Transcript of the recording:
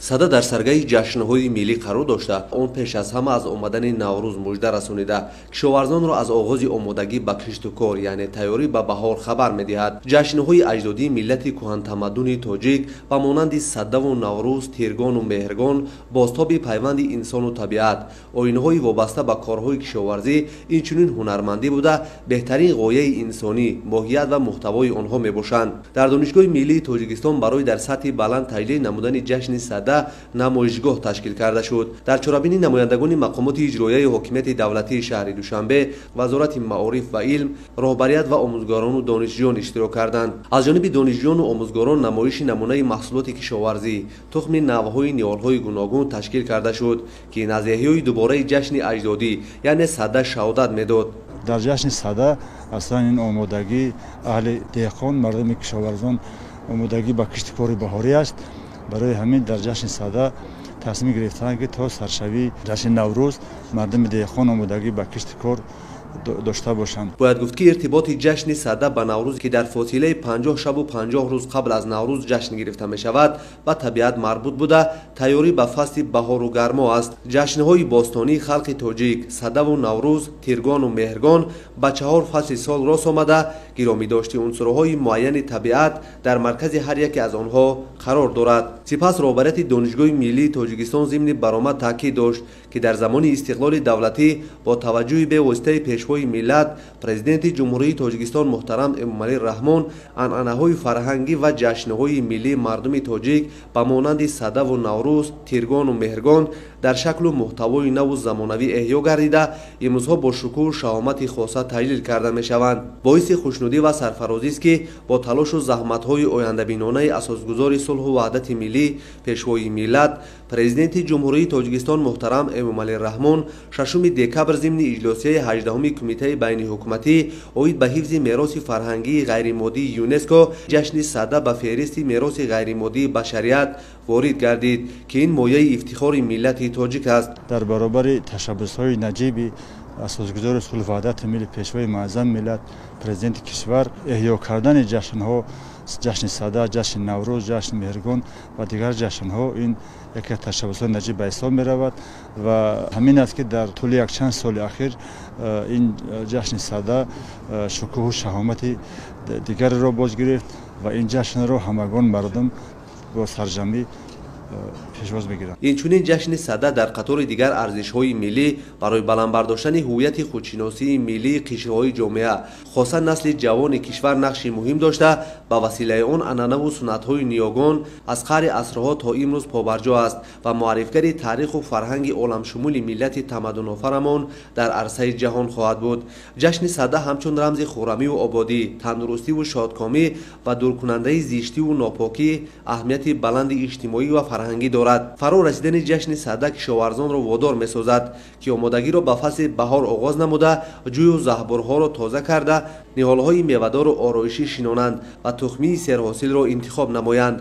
Сада дар саргаҳи ҷашнҳои миллӣ қарор дошта, он пеш аз ҳама аз омадани Наврӯз мужда расонида, кишоварзонро аз оғози омодагӣ ба кишту кор, яъне тайёрӣ ба баҳор хабар медиҳад. Ҷашнҳои аҷдодии миллати кӯҳантамаддуни тоҷик ба монанди Садаву Наврӯз, Тиргону Меҳргон бозтоби пайванди инсону табиат, оинҳои вобаста ба корҳои кишоварзӣ, инчунин ҳунармандӣ буда, беҳтарин ғояи инсонӣ, моҳият ва муҳтавои онҳо мебошанд. Дар Донишгоҳи миллии Тоҷикистон барои дар сатҳи баланд таҷлил намудани ҷашни Сада намоишгоҳ ташкил карда шуд. Дар чорабинӣ намояндагони мақомоти иҷроияи ҳокимияти давлатии шаҳри Душанбе, Вазорати маориф ва илм, роҳбарият ва омӯзгорону донишҷӯён иштирок карданд. Аз ҷониби донишҷӯёну омӯзгорон намоиши намунаи маҳсулоти кишоварзӣ, тухми навъҳои ниҳолҳои гуногун ташкил карда шуд, ки аз эҳёи дубораи ҷашни аҷдодӣ, яъне Сада, шаҳодат медод. Дар ҷашни Сада аслан ин омодагӣ аҳли деҳқон, мардуми кишоварзон омодагӣ ба кишту кори баҳорӣ аст. Барои ҳамин дар ҷашни Сада тасмим гирифтанд, ки то саршавии ҷашни Наврӯз мардуми деҳқон омодагӣ ба кишту кор дошта бошанд. Бояд гуфт, ки иртиботи ҷашни Сада ба Наврӯз, ки дар фосилаи 50 шабу 50 рӯз қабл аз Наврӯз ҷашн гирифта мешавад, ба табиат марбут буда, тайёрӣ ба фасли баҳору гармо аст. Ҷашнҳои бостонии халқи тоҷик, Садаву Наврӯз, Тиргону Меҳргон ба 4 фасли сол рос омада, гиромӣ дошти унсурҳои муайяни табиат дар маркази ҳар яке аз онҳо қарор дорад. Сипас роҳбарияти Донишгоҳи миллии Тоҷикистон зимни баромад таъкид дошт, ки дар замони истиқлоли давлатӣ бо таваҷҷӯҳи бевоситаи пешвои миллат, Президенти Ҷумҳурии Тоҷикистон муҳтарам Эмомалӣ Раҳмон, анъанаҳои фарҳангӣ ва ҷашнҳои миллии мардуми тоҷик ба монанди Садаву Наврӯз, Тиргону Меҳргон дар шаклу муҳтавои наву замонавӣ эҳё гардида, имрӯзҳо бо шукӯҳу шаҳомати хоса таҷлил карда мешаванд. Боиси хушнудӣ ва сарфарозист, ки бо талошу заҳматҳои ояндабинонаи асосгузори сулҳу ваҳдати миллӣ, пешвои миллат, Президенти Ҷумҳурии Тоҷикистон муҳтарам Эмомалӣ Раҳмон 6 декабр зимни иҷлосияи 18-уми Кумитаи байниҳукуматӣ оид ба ҳифзи мероси фарҳангии ғайримоддии ЮНЕСКО ҷашни Сада ба феҳристи мероси ғайримоддии башарият ворид гардид, ки ин мояи ифтихори миллати тоҷик аст. Дар баробари ташаббусҳои наҷиби асосгузори сулҳу ваҳдати миллӣ, пешвои муаззами миллат, президенти кишвар, эҳё кардани ҷашнҳо, ҷашни Сада, ҷашни Наврӯз, ҷашни Меҳргон ва дигар ҷашнҳо, ин яке аз ташаббусҳои наҷиб ба ҳисоб меравад ва ҳамин аст, ки дар тӯли якчанд соли ахир ин ҷашни Сада шукӯҳу шаҳомати дигарро боз гирифт ва ин ҷашнро ҳамагон мардум бо сарҷамӣ пешвоз мегиранд. Инчунин ҷашни Сада дар қатори дигар арзишҳои миллӣ барои баланд бардоштани ҳуввияти худшиносии миллии қишрҳои ҷомеа, хоса насли ҷавони кишвар нақши муҳим дошта, ба василаи он анъанаву суннатҳои ниёгон аз қаъри асрҳо то имрӯз побарҷо аст ва муаррифгари таъриху фарҳанги оламшумули миллати тамаддунофарамон дар арсаи ҷаҳон хоҳад буд. Ҷашни Сада ҳамчун рамзи хуррамиву ободӣ, тандурустиву шодкомӣ ва дуркунандаи зиштиву нопокӣ аҳамияти баланди иҷтимоӣ ва фарҳангӣ дорад. Фаро расидани ҷашни Сада кишоварзонро водор месозад, ки омодагиро ба фасли баҳор оғоз намуда, ҷӯю заҳбурҳоро тоза карда, ниҳолҳои мевадору ороишӣ шинонанд ва тухмии серҳосилро интихоб намоянд.